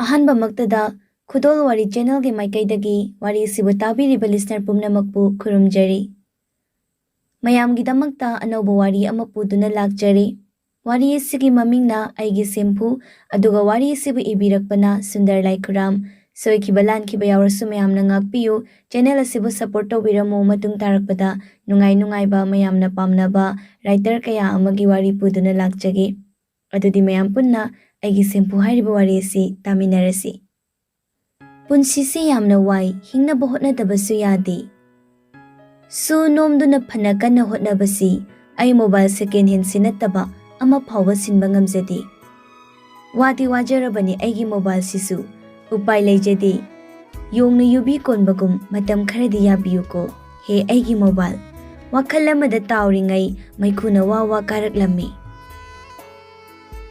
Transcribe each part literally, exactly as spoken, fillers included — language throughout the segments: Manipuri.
ꯑꯍꯥꯟꯕꯃꯛꯇꯗ ꯈꯨꯗꯣꯜ ꯋꯥꯔꯤ ꯆꯦꯅꯦꯜꯒꯤ ꯃꯥꯏꯀꯩꯗꯒꯤ ꯋꯥꯔꯤ ꯑꯁꯤꯕꯨ ꯇꯥꯕꯤꯔꯤꯕ ꯂꯤꯁꯅꯔ ꯄꯨꯝꯅꯃꯛꯄꯨ ꯈꯨꯔꯨꯝꯖꯔꯤ꯫ ꯃꯌꯥꯝꯒꯤꯗꯃꯛꯇ ꯑꯅꯧꯕ ꯋꯥꯔꯤ ꯑꯃ ꯄꯨꯗꯨꯅ ꯂꯥꯛꯆꯔꯤ꯫ ꯋꯥꯔꯤ ꯑꯁꯤꯒꯤ ꯃꯃꯤꯡꯅ ꯑꯩꯒꯤ ꯁꯦꯝꯐꯨ, ꯑꯗꯨꯒ ꯋꯥꯔꯤ ꯑꯁꯤꯕꯨ ꯏꯕꯤꯔꯛꯄꯅ ꯁꯨꯟꯗꯔ ꯂꯥꯏꯈꯨꯔꯥꯝ꯫ ꯁꯣꯏꯈꯤꯕ ꯂꯥꯟꯈꯤꯕ ꯌꯥꯎꯔꯁꯨ ꯃꯌꯥꯝꯅ ꯉꯥꯛꯄꯤꯌꯨ꯫ ꯆꯦꯅꯦꯜ ꯑꯁꯤꯕꯨ ꯁꯄꯣꯔꯠ ꯇꯧꯕꯤꯔꯝꯃꯨ꯫ ꯃꯇꯨꯡ ꯇꯥꯔꯛꯄꯗ ꯅꯨꯡꯉꯥꯏ ꯅꯨꯡꯉꯥꯏꯕ, ꯃꯌꯥꯝꯅ ꯄꯥꯝꯅꯕ ꯔꯥꯏꯇꯔ ꯀꯌꯥ ꯑꯃꯒꯤ ꯋꯥꯔꯤ ꯄꯨꯗꯨꯅ ꯂꯥꯛꯆꯒꯦ꯫ ꯑꯗꯨꯗꯤ ꯃꯌꯥꯝ ꯄꯨꯟꯅ ꯑꯩꯒꯤ ꯁꯦꯝꯐꯨ ꯍꯥꯏꯔꯤꯕ ꯋꯥꯔꯤ ꯑꯁꯤ ꯇꯥꯃꯤꯟꯅꯔꯁꯤ꯫ ꯄꯨꯟꯁꯤꯁꯤ ꯌꯥꯝꯅ ꯋꯥꯏ, ꯍꯤꯡꯅꯕ ꯍꯣꯠꯅꯗꯕꯁꯨ ꯌꯥꯗꯦ꯫ ꯁꯨ ꯅꯣꯝꯗꯨꯅ ꯐꯅ ꯀꯟꯅ ꯍꯣꯠꯅꯕꯁꯤ ꯑꯩ ꯃꯣꯕꯥꯏꯜ ꯁꯦꯀꯦꯟ ꯍꯦꯟꯁꯤ ꯅꯠꯇꯕ ꯑꯃ ꯐꯥꯎꯕ ꯁꯤꯟꯕ ꯉꯝꯖꯗꯦ꯫ ꯋꯥꯗꯤ ꯋꯥꯖꯔꯕꯅꯤ ꯑꯩꯒꯤ ꯃꯣꯕꯥꯏꯜꯁꯤꯁꯨ, ꯎꯄꯥꯏ ꯂꯩꯖꯗꯦ꯫ ꯌꯣꯡꯅ ꯌꯨꯕꯤ ꯀꯣꯟꯕꯒꯨꯝ ꯃꯇꯝ ꯈꯔꯗꯤ ꯌꯥꯕꯤꯌꯨꯀꯣ, ꯍꯦ ꯑꯩꯒꯤ ꯃꯣꯕꯥꯏꯜ꯫ ꯋꯥꯈꯜ ꯑꯃꯗ ꯇꯥꯎꯔꯤꯉꯩ ꯃꯩꯈꯨꯅ ꯋꯥ ꯋꯥ ꯀꯥꯔꯛꯂꯝꯃꯤ꯫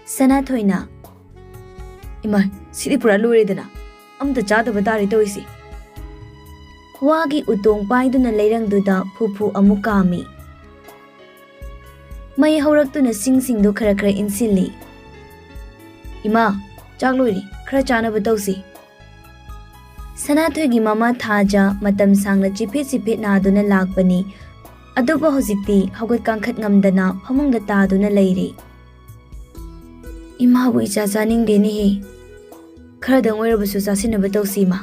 ꯁꯅꯥꯊꯣꯏꯅ, "ꯏꯃꯥ, ꯁꯤꯗꯤ ꯄꯨꯔꯥ ꯂꯣꯏꯔꯦꯗꯅ, ꯑꯝꯇ ꯆꯥꯗꯕ ꯇꯥꯔꯦ ꯇꯧꯔꯤꯁꯤ"꯫ ꯋꯥꯒꯤ ꯎꯇꯣꯡ ꯄꯥꯏꯗꯨꯅ ꯂꯩꯔꯪꯗꯨꯗ ꯐꯨ ꯐꯨ ꯑꯃꯨꯛ ꯀꯥꯝꯃꯤ꯫ ꯃꯩ ꯍꯧꯔꯛꯇꯨꯅ ꯁꯤꯡꯁꯤꯡꯗꯨ ꯈꯔ ꯈꯔ ꯏꯟꯁꯤꯜꯂꯤ꯫ "ꯏꯃꯥ, ꯆꯥꯛ ꯂꯣꯏꯔꯦ, ꯈꯔ ꯆꯥꯅꯕ ꯇꯧꯁꯤ"꯫ ꯁꯅꯥꯊꯣꯏꯒꯤ ꯃꯃꯥ ꯊꯥꯖ ꯃꯇꯝ ꯁꯥꯡꯅ ꯆꯤꯐꯦꯠ ꯆꯤꯐꯦꯠ ꯅꯥꯗꯨꯅ ꯂꯥꯛꯄꯅꯤ꯫ ꯑꯗꯨꯕꯨ ꯍꯧꯖꯤꯛꯇꯤ ꯍꯧꯒꯠ ꯀꯥꯡꯈꯠ ꯉꯝꯗꯅ ꯐꯃꯨꯡꯗ ꯇꯥꯗꯨꯅ ꯂꯩꯔꯦ꯫ "ꯏꯃꯥꯕꯨ ꯏꯆꯥ ꯆꯥꯅꯤꯡꯗꯦꯅꯦꯍꯦ꯫ ꯈꯔꯗꯪ ꯑꯣꯏꯔꯕꯁꯨ ꯆꯥꯁꯤꯟꯅꯕ ꯇꯧꯁꯤ, ꯏꯃꯥ꯫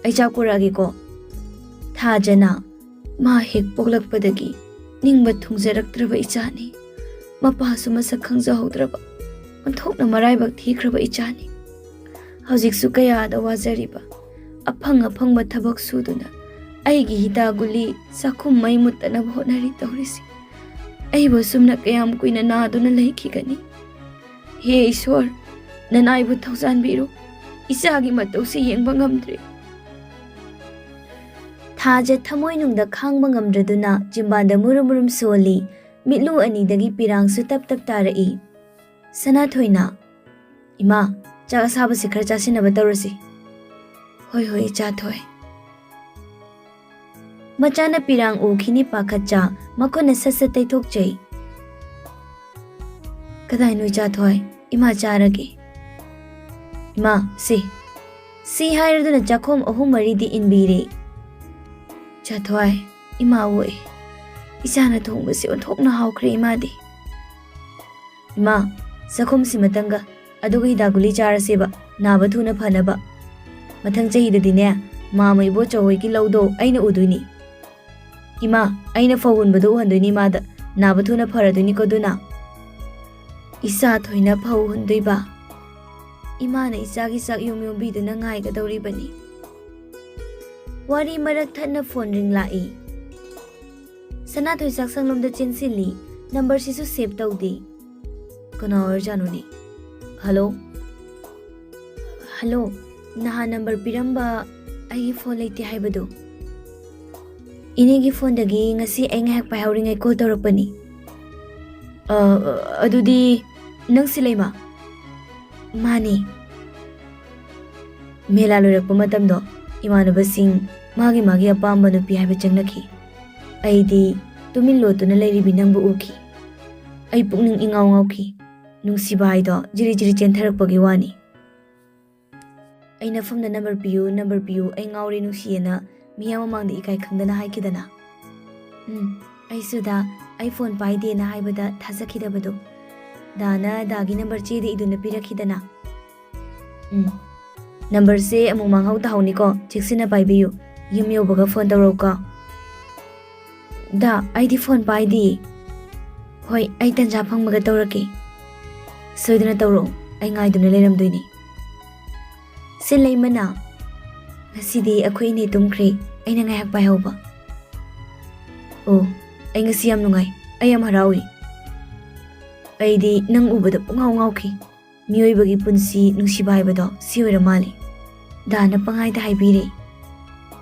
ꯑꯩ ꯆꯥꯛ ꯄꯨꯔꯛꯑꯒꯦꯀꯣ"꯫ ꯊꯥꯖꯅ, "ꯃꯥ ꯍꯦꯛ ꯄꯣꯛꯂꯛꯄꯗꯒꯤ ꯅꯤꯡꯕ ꯊꯨꯡꯖꯔꯛꯇ꯭ꯔꯕ ꯏꯆꯥꯅꯤ꯫ ꯃꯄꯥꯁꯨ ꯃꯁꯛ ꯈꯪꯖꯍꯧꯗ꯭ꯔꯕ, ꯑꯣꯟꯊꯣꯛꯅ ꯃꯔꯥꯏꯕꯛ ꯊꯤꯈ꯭ꯔꯕ ꯏꯆꯥꯅꯤ꯫ ꯍꯧꯖꯤꯛꯁꯨ ꯀꯌꯥꯗ ꯋꯥꯖꯔꯤꯕ, ꯑꯐꯪ ꯑꯐꯪꯕ ꯊꯕꯛ ꯁꯨꯗꯨꯅ ꯑꯩꯒꯤ ꯍꯤꯗꯥꯛ ꯒꯨꯂꯤ ꯆꯥꯛꯈꯨꯝ ꯃꯩ ꯃꯨꯠꯇꯅꯕ ꯍꯣꯠꯅꯔꯤ ꯇꯧꯔꯤꯁꯤ꯫ ꯑꯩꯕꯨ ꯑꯁꯨꯝꯅ ꯀꯌꯥꯝ ꯀꯨꯏꯅ ꯅꯥꯗꯨꯅ ꯂꯩꯈꯤꯒꯅꯤ? ꯍꯦ ꯏꯁꯣꯔ, ꯅꯅꯥꯏꯕꯨ ꯊꯧꯖꯥꯟꯕꯤꯔꯣ꯫ ꯏꯆꯥꯒꯤ ꯃꯇꯧꯁꯤ ꯌꯦꯡꯕ ꯉꯝꯗ꯭ꯔꯦ"꯫ ꯊꯥꯖ ꯊꯃꯣꯏꯅꯨꯡꯗ ꯈꯥꯡꯕ ꯉꯝꯗ꯭ꯔꯗꯨꯅ ꯆꯤꯝꯕꯥꯟꯗ ꯃꯨꯔꯨꯝ ꯃꯨꯔꯨꯝ ꯁꯣꯜꯂꯤ꯫ ꯃꯤꯠꯂꯨ ꯑꯅꯤꯗꯒꯤ ꯄꯤꯔꯥꯡꯁꯨ ꯇꯞ ꯇꯞ ꯇꯥꯔꯛꯏ꯫ ꯁꯅꯥꯊꯣꯏꯅ, "ꯏꯃꯥ, ꯆꯥꯛ ꯑꯁꯥꯕꯁꯤ ꯈꯔ ꯆꯥꯁꯤꯟꯅꯕ ꯇꯧꯔꯁꯤ"꯫ "ꯍꯣꯏ, ꯍꯣꯏ, ꯏꯆꯥ ꯊꯣꯏ"꯫ ꯃꯆꯥꯅ ꯄꯤꯔꯥꯡ ꯎꯈꯤꯅꯤ ꯄꯥꯈꯠꯆ ꯃꯈꯨꯠꯅ ꯁꯠ ꯁꯠ ꯇꯩꯊꯣꯛꯆꯩ꯫ "ꯀꯗꯥꯏꯅꯣ ꯏꯆꯥ ꯊꯣꯏ? ꯏꯃꯥ ꯆꯥꯔꯒꯦ"꯫ "ꯏꯃꯥ, ꯁꯤ, ꯁꯤ" ꯍꯥꯏꯔꯗꯨꯅ ꯆꯥꯛꯈꯣꯝ ꯑꯍꯨꯝ ꯃꯔꯤꯗꯤ ꯏꯟꯕꯤꯔꯦ꯫ "ꯆꯥꯊꯣꯏ, ꯏꯃꯥ ꯑꯣꯏ, ꯏꯆꯥꯅ ꯊꯣꯡꯕꯁꯤ ꯑꯣꯟꯊꯣꯛꯅ ꯍꯥꯎꯈ꯭ꯔꯦ ꯏꯃꯥꯗꯤ꯫ ꯏꯃꯥ, ꯆꯥꯛꯈꯨꯝꯁꯤ ꯃꯇꯪꯒ, ꯑꯗꯨꯒ ꯍꯤꯗꯥꯛ ꯒꯨꯂꯤ ꯆꯥꯔꯁꯦꯕ, ꯅꯥꯕ ꯊꯨꯅ ꯐꯅꯕ꯫ ꯃꯊꯪ ꯆꯍꯤꯗꯗꯤꯅꯦ, ꯃꯥꯃ ꯏꯕꯣꯆꯧ ꯍꯣꯏꯒꯤ ꯂꯧꯗꯣ ꯑꯩꯅ ꯎꯗꯣꯏꯅꯤ꯫ ꯏꯃꯥ, ꯑꯩꯅ ꯐꯧ ꯍꯨꯟꯕꯗꯣ ꯎꯍꯟꯗꯣꯏꯅꯤ ꯏꯃꯥꯗ, ꯅꯥꯕ ꯊꯨꯅ ꯐꯔꯗꯣꯏꯅꯤꯀꯣ ꯑꯗꯨꯅ꯫ ꯏꯆꯥ ꯊꯣꯏꯅ ꯐꯧ ꯍꯨꯟꯗꯣꯏꯕ꯫ ꯏꯃꯥꯅ ꯏꯆꯥꯒꯤ ꯆꯥꯛ ꯌꯨꯝ ꯌꯨꯝꯕꯤꯗꯨꯅ ꯉꯥꯏꯒꯗꯧꯔꯤꯕꯅꯤ꯫ ꯋꯥꯔꯤ ꯃꯔꯛ ꯊꯠꯅ ꯐꯣꯟ ꯔꯤꯡ ꯂꯥꯛꯏ꯫ ꯁꯅꯥꯊꯣꯏ ꯆꯥꯛꯁꯪꯂꯣꯝꯗ ꯆꯦꯟꯁꯤꯜꯂꯤ꯫ ꯅꯝꯕꯔꯁꯤꯁꯨ ꯁꯦꯚ ꯇꯧꯗꯦ꯫ ꯀꯅꯥ ꯑꯣꯏꯔꯖꯥꯠꯅꯣꯅꯦ? ꯍꯜꯂꯣ? ꯍꯜꯂꯣ, ꯅꯍꯥꯟ ꯅꯝꯕꯔ ꯄꯤꯔꯝꯕ ꯑꯩꯒꯤ ꯐꯣꯟ ꯂꯩꯇꯦ ꯍꯥꯏꯕꯗꯣ? ꯏꯅꯦꯒꯤ ꯐꯣꯟꯗꯒꯤ ꯉꯁꯤ ꯑꯩ ꯉꯥꯏꯍꯥꯛ ꯄꯥꯏꯍꯧꯔꯤꯉꯩ ꯀꯣꯜ ꯇꯧꯔꯛꯄꯅꯤ꯫ ꯑ, ꯑꯗꯨꯗꯤ ꯅꯪ ꯁꯤꯂꯩꯃ? ꯃꯥꯅꯤ꯫ ꯃꯦꯂꯥ ꯂꯣꯏꯔꯛꯄ ꯃꯇꯝꯗꯣ ꯏꯃꯥꯟꯅꯕꯁꯤꯡ ꯃꯥꯒꯤ ꯃꯥꯒꯤ ꯑꯄꯥꯝꯕ ꯅꯨꯄꯤ ꯍꯥꯏꯕ ꯆꯪꯅꯈꯤ꯫ ꯑꯩꯗꯤ ꯇꯨꯃꯤꯟ ꯂꯣꯠꯇꯨꯅ ꯂꯩꯔꯤꯕꯤ ꯅꯪꯕꯨ ꯎꯈꯤ꯫ ꯑꯩ ꯄꯨꯛꯅꯤꯡ ꯏꯉꯥꯎ ꯉꯥꯎꯈꯤ꯫ ꯅꯨꯡꯁꯤꯕ ꯍꯥꯏꯗꯣ ꯖꯤꯔꯤ ꯖꯤꯔꯤ ꯆꯦꯟꯊꯔꯛꯄꯒꯤ ꯋꯥꯅꯤ꯫ ꯑꯩꯅ ꯐꯝꯅ "ꯅꯝꯕꯔ ꯄꯤꯌꯨ, ꯅꯝꯕꯔ ꯄꯤꯌꯨ, ꯑꯩ ꯉꯥꯎꯔꯦ ꯅꯨꯡꯁꯤꯌꯦꯅ" ꯃꯤꯌꯥꯝ ꯃꯃꯥꯡꯗ ꯏꯀꯥꯏ ꯈꯪꯗꯅ ꯍꯥꯏꯈꯤꯗꯅ꯫ ꯎꯝ, ꯑꯩꯁꯨ ꯗꯥ, ꯑꯩ ꯐꯣꯟ ꯄꯥꯏꯗꯦꯅ ꯍꯥꯏꯕꯗ ꯊꯥꯖꯈꯤꯗꯕꯗꯣ꯫ ꯗꯥꯅ ꯗꯥꯒꯤ ꯅꯝꯕꯔ ꯆꯦꯗ ꯏꯗꯨꯅ ꯄꯤꯔꯛꯈꯤꯗꯅ꯫ ꯎꯝ, ꯅꯝꯕꯔꯁꯦ ꯑꯃꯨꯛ ꯃꯥꯡꯍꯧ ꯇꯥꯍꯧꯅꯤꯀꯣ, ꯆꯦꯛꯁꯤꯟꯅ ꯄꯥꯏꯕꯤꯌꯨ꯫ ꯌꯨꯝ ꯌꯧꯕꯒ ꯐꯣꯟ ꯇꯧꯔꯛꯎꯀꯣ꯫ ꯗꯥ, ꯑꯩꯗꯤ ꯐꯣꯟ ꯄꯥꯏꯗꯤꯌꯦ꯫ ꯍꯣꯏ, ꯑꯩ ꯇꯟꯖꯥ ꯐꯪꯕꯒ ꯇꯧꯔꯛꯀꯦ꯫ ꯁꯣꯏꯗꯅ ꯇꯧꯔꯛꯎ, ꯑꯩ ꯉꯥꯏꯗꯨꯅ ꯂꯩꯔꯝꯗꯣꯏꯅꯤ꯫ ꯁꯤꯂꯩꯃꯅ, "ꯉꯁꯤꯗꯤ ꯑꯩꯈꯣꯏ ꯏꯅꯦ ꯇꯨꯝꯈ꯭ꯔꯦ, ꯑꯩꯅ ꯉꯥꯏꯍꯥꯛ ꯄꯥꯏꯍꯧꯕ꯫ ꯑꯣ, ꯑꯩ ꯉꯁꯤ ꯌꯥꯝ ꯅꯨꯡꯉꯥꯏ, ꯑꯩ ꯌꯥꯝ ꯍꯔꯥꯎꯏ꯫ ꯑꯩꯗꯤ ꯅꯪ ꯎꯕꯗ ꯄꯨꯡꯉꯥꯎ ꯉꯥꯎꯈꯤ꯫ ꯃꯤꯑꯣꯏꯕꯒꯤ ꯄꯨꯟꯁꯤ ꯅꯨꯡꯁꯤꯕ ꯍꯥꯏꯕꯗꯣ ꯁꯤ ꯑꯣꯏꯔ ꯃꯥꯜꯂꯦ"꯫ ꯗꯥꯅ ꯄꯪꯍꯥꯏꯗ ꯍꯥꯏꯕꯤꯔꯦ꯫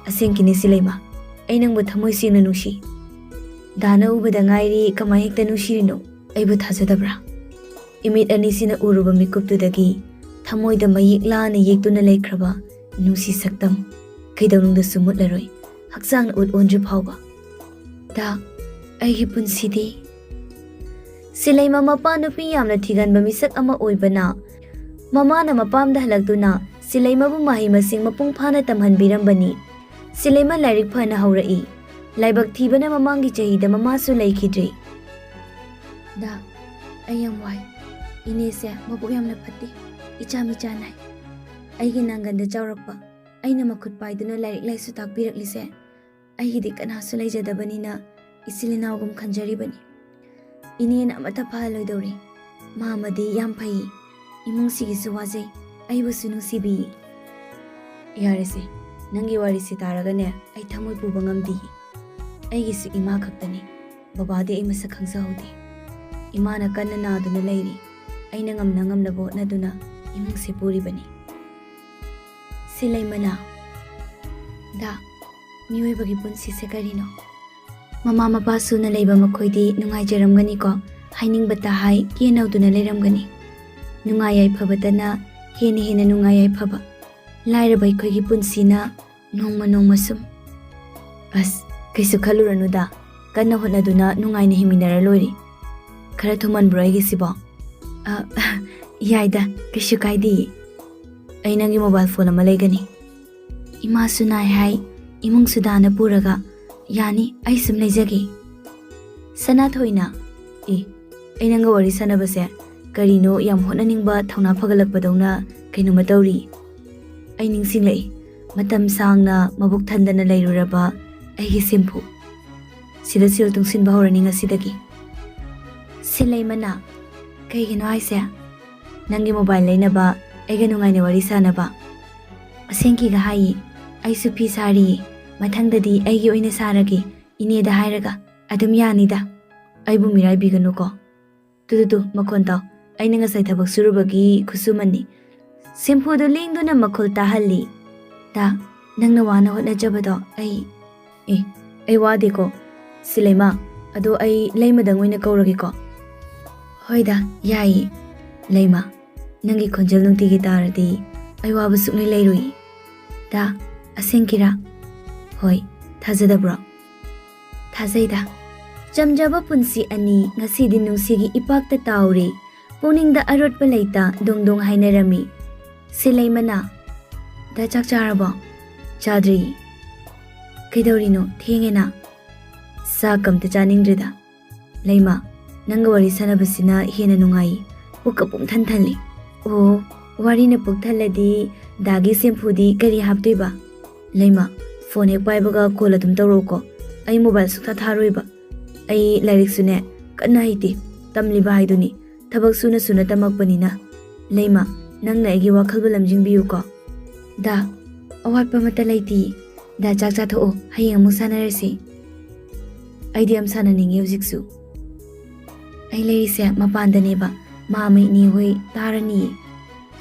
"ꯑꯁꯦꯡꯀꯤꯅꯦ ꯁꯤꯂꯩꯃ, ꯑꯩ ꯅꯪꯕꯨ ꯊꯃꯣꯏ ꯁꯦꯡꯅ ꯅꯨꯡꯁꯤ꯫ ꯗꯥꯅ ꯎꯕꯗ ꯉꯥꯏꯔꯤ ꯀꯃꯥꯏ ꯍꯦꯛꯇ ꯅꯨꯡꯁꯤꯔꯤꯅꯣ? ꯑꯩꯕꯨ ꯊꯥꯖꯗꯕ꯭ꯔꯥ?" ꯏꯃꯤꯠ ꯑꯅꯤꯁꯤꯅ ꯎꯔꯨꯕ ꯃꯤꯀꯨꯞꯇꯨꯗꯒꯤ ꯊꯃꯣꯏꯗ ꯃꯌꯦꯛ ꯂꯥꯅ ꯌꯦꯛꯇꯨꯅ ꯂꯩꯈ꯭ꯔꯕ ꯅꯨꯡꯁꯤ ꯁꯛꯇꯝ ꯀꯩꯗꯧꯅꯨꯡꯗꯁꯨ ꯃꯨꯠꯂꯔꯣꯏ, ꯍꯛꯆꯥꯡꯅ ꯎꯠ ꯑꯣꯟꯗ꯭ꯔꯤ ꯐꯥꯎꯕ꯫ "ꯗꯥ, ꯑꯩꯒꯤ ꯄꯨꯟꯁꯤꯗꯤ"꯫ ꯁꯤꯂꯩꯃ ꯃꯄꯥ ꯅꯨꯄꯤ ꯌꯥꯝꯅ ꯊꯤꯒꯟꯕ ꯃꯤꯁꯛ ꯑꯃ ꯑꯣꯏꯕꯅ ꯃꯃꯥꯅ ꯃꯄꯥꯝꯗ ꯍꯜꯂꯛꯇꯨꯅ ꯁꯤꯂꯩꯃꯕꯨ ꯃꯍꯩ ꯃꯁꯤꯡ ꯃꯄꯨꯡ ꯐꯥꯅ ꯇꯝꯍꯟꯕꯤꯔꯝꯕꯅꯤ꯫ ꯁꯤꯂꯩꯃ ꯂꯥꯏꯔꯤꯛ ꯐꯅ ꯍꯧꯔꯛꯏ꯫ ꯂꯥꯏꯕꯛ ꯊꯤꯕꯅ ꯃꯃꯥꯡꯒꯤ ꯆꯍꯤꯗ ꯃꯃꯥꯁꯨ ꯂꯩꯈꯤꯗ꯭ꯔꯤ꯫ ꯗꯥ, ꯑꯩ ꯌꯥꯝ ꯋꯥꯏ꯫ ꯏꯅꯦꯁꯦ ꯃꯕꯨꯛ ꯌꯥꯝꯅ ꯐꯠꯇꯦ꯫ ꯏꯆꯥ ꯃꯤꯆꯥ ꯅꯥꯏ꯫ ꯑꯩꯒꯤ ꯅꯥꯡꯒꯟꯗ ꯆꯥꯎꯔꯛꯄ, ꯑꯩꯅ ꯃꯈꯨꯠ ꯄꯥꯏꯗꯨꯅ ꯂꯥꯏꯔꯤꯛ ꯂꯥꯏꯁꯨ ꯇꯥꯛꯄꯤꯔꯛꯂꯤꯁꯦ ꯑꯩꯒꯤꯗꯤ ꯀꯅꯥꯁꯨ ꯂꯩꯖꯗꯕꯅꯤꯅ ꯏꯆꯤꯜ ꯏꯅꯥꯎꯒꯨꯝ ꯈꯟꯖꯔꯤꯕꯅꯤ꯫ ꯏꯅꯦꯅ ꯑꯃꯠꯇ ꯐꯍꯜꯂꯣꯏꯗꯧꯔꯤ꯫ ꯃꯥꯃꯗꯤ ꯌꯥꯝ ꯐꯩ꯫ ꯏꯃꯨꯡꯁꯤꯒꯤꯁꯨ ꯋꯥꯖꯩ, ꯑꯩꯕꯨꯁꯨ ꯅꯨꯡꯁꯤꯕꯤ꯫ ꯌꯥꯔꯦꯁꯦ, ꯅꯪꯒꯤ ꯋꯥꯔꯤꯁꯤ ꯇꯥꯔꯒꯅꯦ ꯑꯩ ꯊꯃꯣꯏ ꯄꯨꯕ ꯉꯝꯗꯦ꯫ ꯑꯩꯒꯤꯁꯨ ꯏꯃꯥ ꯈꯛꯇꯅꯤ꯫ ꯕꯕꯥꯗꯤ ꯑꯩ ꯃꯁꯛ ꯈꯪꯖꯍꯧꯗꯦ꯫ ꯏꯃꯥꯅ ꯀꯟꯅ ꯅꯥꯗꯨꯅ ꯂꯩꯔꯤ꯫ ꯑꯩꯅ ꯉꯝꯅ ꯉꯝꯅꯕ ꯍꯣꯠꯅꯗꯨꯅ ꯏꯃꯨꯡꯁꯦ ꯄꯨꯔꯤꯕꯅꯤ꯫ ꯁꯤꯂꯩꯃꯅ, ꯗꯥ, ꯃꯤꯑꯣꯏꯕꯒꯤ ꯄꯨꯟꯁꯤꯁꯦ ꯀꯔꯤꯅꯣ? ꯃꯃꯥ ꯃꯄꯥ ꯁꯨꯅ ꯂꯩꯕ ꯃꯈꯣꯏꯗꯤ ꯅꯨꯡꯉꯥꯏꯖꯔꯝꯒꯅꯤꯀꯣ, ꯍꯥꯏꯅꯤꯡꯕꯇ ꯍꯥꯏ, ꯀꯦꯅꯧꯗꯨꯅ ꯂꯩꯔꯝꯒꯅꯤ꯫ ꯅꯨꯡꯉꯥꯏ ꯌꯥꯏꯐꯕꯇꯅ ꯍꯦꯟꯅ ꯍꯦꯟꯅ ꯅꯨꯡꯉꯥꯏ ꯌꯥꯏꯐꯕ꯫ ꯂꯥꯏꯔꯕ ꯑꯩꯈꯣꯏꯒꯤ ꯄꯨꯟꯁꯤꯅ ꯅꯣꯡꯃ ꯅꯣꯡꯃ ꯁꯨꯝ꯫ ꯑꯁ, ꯀꯩꯁꯨ ꯈꯜꯂꯨꯔꯅꯨꯗ, ꯀꯟꯅ ꯍꯣꯠꯅꯗꯨꯅ ꯅꯨꯡꯉꯥꯏꯅ ꯍꯤꯡꯃꯤꯟꯅꯔ ꯂꯣꯏꯔꯦ꯫ ꯈꯔ ꯊꯨꯝꯍꯟꯕ꯭ꯔꯣ ꯑꯩꯒꯤꯁꯤꯕꯣ? ꯑ, ꯌꯥꯏꯗ, ꯀꯩꯁꯨ ꯀꯥꯏꯗꯦ꯫ ꯑꯩ ꯅꯪꯒꯤ ꯃꯣꯕꯥꯏꯜ ꯐꯣꯟ ꯑꯃ ꯂꯩꯒꯅꯤ꯫ ꯏꯃꯥꯁꯨ ꯅꯥꯏ ꯍꯥꯏ, ꯏꯃꯨꯡꯁꯨ ꯗꯥꯅ ꯄꯨꯔꯒ꯫ ꯌꯥꯅꯤ, ꯑꯩ ꯁꯨꯝ ꯂꯩꯖꯒꯦ꯫ ꯁꯅꯥꯊꯣꯏꯅ, ꯑꯦ, ꯑꯩ ꯅꯪꯒ ꯋꯥꯔꯤ ꯁꯥꯟꯅꯕꯁꯦ ꯀꯔꯤꯅꯣ ꯌꯥꯝ ꯍꯣꯠꯅꯅꯤꯡꯕ ꯊꯧꯅꯥ ꯐꯒꯠꯂꯛꯄꯗꯧꯅ ꯀꯩꯅꯣꯝꯃ ꯇꯧꯔꯤ꯫ ꯑꯩ ꯅꯤꯡꯁꯤꯡꯂꯛꯏ, ꯃꯇꯝ ꯁꯥꯡꯅ ꯃꯕꯨꯛ ꯊꯟꯗꯅ ꯂꯩꯔꯨꯔꯕ ꯑꯩꯒꯤ ꯁꯤꯝꯐꯨ꯫ ꯁꯤꯗ ꯁꯦꯜ ꯇꯨꯡꯁꯤꯟꯕ ꯍꯧꯔꯅꯤ ꯉꯁꯤꯗꯒꯤ꯫ ꯁꯤꯂꯩꯃꯅ, ꯀꯩꯒꯤꯅꯣ ꯍꯥꯏꯁꯦ? ꯅꯪꯒꯤ ꯃꯣꯕꯥꯏꯜ ꯂꯩꯅꯕ, ꯑꯩꯒ ꯅꯨꯡꯉꯥꯏꯅ ꯋꯥꯔꯤ ꯁꯥꯅꯕ꯫ ꯑꯁꯦꯡꯀꯤꯒ ꯍꯥꯏꯌꯦ, ꯑꯩꯁꯨ ꯐꯤ ꯁꯥꯔꯤꯌꯦ꯫ ꯃꯊꯪꯗꯗꯤ ꯑꯩꯒꯤ ꯑꯣꯏꯅ ꯁꯥꯔꯒꯦ, ꯏꯅꯦꯗ ꯍꯥꯏꯔꯒ꯫ ꯑꯗꯨꯝ ꯌꯥꯅꯤꯗ꯫ ꯑꯩꯕꯨ ꯃꯤꯔꯥꯏꯕꯤꯒꯅꯨꯀꯣ꯫ ꯇꯨ, ꯇꯨ, ꯇꯨ, ꯃꯈꯣꯟ ꯇꯥꯎ꯫ ꯑꯩꯅ ꯉꯁꯥꯏ ꯊꯕꯛ ꯁꯨꯔꯨꯕꯒꯤ ꯈꯨꯠꯁꯨꯃꯟꯅꯤ꯫ ꯁꯤꯝꯐꯨꯗꯨ ꯂꯦꯡꯗꯨꯅ ꯃꯈꯣꯜ ꯇꯥꯍꯜꯂꯤ꯫ ꯗꯥ, ꯅꯪꯅ ꯋꯥꯅ ꯍꯣꯠꯅꯖꯕꯗꯣ ꯑꯩ꯫ ꯑꯦ, ꯑꯩ ꯋꯥꯗꯦꯀꯣ꯫ ꯁꯤꯂꯩꯃ, ꯑꯗꯣ ꯑꯩ ꯂꯩꯃꯗꯪ ꯑꯣꯏꯅ ꯀꯧꯔꯒꯦꯀꯣ꯫ ꯍꯣꯏꯗ, ꯌꯥꯏꯌꯦ꯫ ꯂꯩꯃ, ꯅꯪꯒꯤ ꯈꯣꯟꯖꯦꯜ ꯅꯨꯡꯇꯤꯒꯤ ꯇꯥꯔꯗꯤ ꯑꯩ ꯋꯥꯕ ꯁꯨꯛꯂꯩ ꯂꯩꯔꯣꯏ꯫ ꯗꯥ, ꯑꯁꯦꯡꯀꯤꯔꯥ? ꯍꯣꯏ, ꯊꯥꯖꯗꯕ꯭ꯔꯣ? ꯊꯥꯖꯩꯗ꯫ ꯆꯝꯖꯕ ꯄꯨꯟꯁꯤ ꯑꯅꯤ ꯉꯁꯤꯗꯤ ꯅꯨꯡꯁꯤꯒꯤ ꯏꯄꯥꯛꯇ ꯇꯥꯎꯔꯦ꯫ ꯄꯨꯛꯅꯤꯡꯗ ꯑꯔꯣꯠꯄ ꯂꯩꯇ ꯗꯣꯡ ꯗꯣꯡ ꯍꯥꯏꯅꯔꯝꯃꯤ꯫ ꯁꯤꯂꯩꯃꯅ, "ꯗꯥ, ꯆꯥꯛ ꯆꯥꯔꯕꯣ?" "ꯆꯥꯗ꯭ꯔꯤ꯫" "ꯀꯩꯗꯧꯔꯤꯅꯣ? ꯊꯦꯡꯉꯦꯅ꯫" "ꯆꯥꯛ ꯑꯝꯇ ꯆꯥꯅꯤꯡꯗ꯭ꯔꯦꯗ꯫" "ꯂꯩꯃ, ꯅꯪꯒ ꯋꯥꯔꯤ ꯁꯥꯟꯅꯕꯁꯤꯅ ꯍꯦꯟꯅ ꯅꯨꯡꯉꯥꯏ꯫ ꯄꯨꯛꯀ ꯄꯨꯡ ꯊꯟ ꯊꯜꯂꯤ꯫" "ꯑꯣ, ꯋꯥꯔꯤꯅ ꯄꯨꯛ ꯊꯜꯂꯗꯤ ꯗꯥꯒꯤ ꯁꯦꯝꯐꯨꯗꯤ ꯀꯔꯤ ꯍꯥꯞꯇꯣꯏꯕ?" "ꯂꯩꯃ, ꯐꯣꯟ ꯍꯦꯛ ꯄꯥꯏꯕꯒ ꯀꯣꯜ ꯑꯗꯨꯝ ꯇꯧꯔꯛꯎꯀꯣ꯫ ꯑꯩ ꯃꯣꯕꯥꯏꯜ ꯁꯨꯛꯊꯥ ꯊꯥꯔꯣꯏꯕ꯫ ꯑꯩ ꯂꯥꯏꯔꯤꯛꯁꯨꯅꯦ ꯀꯟꯅ ꯍꯩꯇꯦ꯫ ꯇꯝꯂꯤꯕ ꯍꯥꯏꯗꯨꯅꯤ꯫ ꯊꯕꯛ ꯁꯨꯅ ꯁꯨꯅ ꯇꯝꯃꯛꯄꯅꯤꯅ꯫" "ꯂꯩꯃ, ꯅꯪꯅ ꯑꯩꯒꯤ ꯋꯥꯈꯜꯕꯨ ꯂꯝꯖꯤꯡꯕꯤꯌꯨꯀꯣ꯫" "ꯗꯥ, ꯑꯋꯥꯠꯄ ꯑꯃꯠꯇ ꯂꯩꯇꯦ꯫ ꯗꯥ, ꯆꯥꯛ ꯆꯥꯊꯣꯛꯑꯣ, ꯍꯌꯦꯡ ꯑꯃꯨꯛ ꯁꯥꯟꯅꯔꯁꯤ꯫" "ꯑꯩꯗꯤ ꯌꯥꯝ ꯁꯥꯟꯅꯅꯤꯡꯉꯤ ꯍꯧꯖꯤꯛꯁꯨ꯫" "ꯑꯩ ꯂꯩꯔꯤꯁꯦ ꯃꯄꯥꯟꯗꯅꯦꯕ, ꯃꯥꯝꯃ ꯏꯅꯦ ꯍꯣꯏ ꯇꯥꯔꯅꯤꯌꯦ꯫"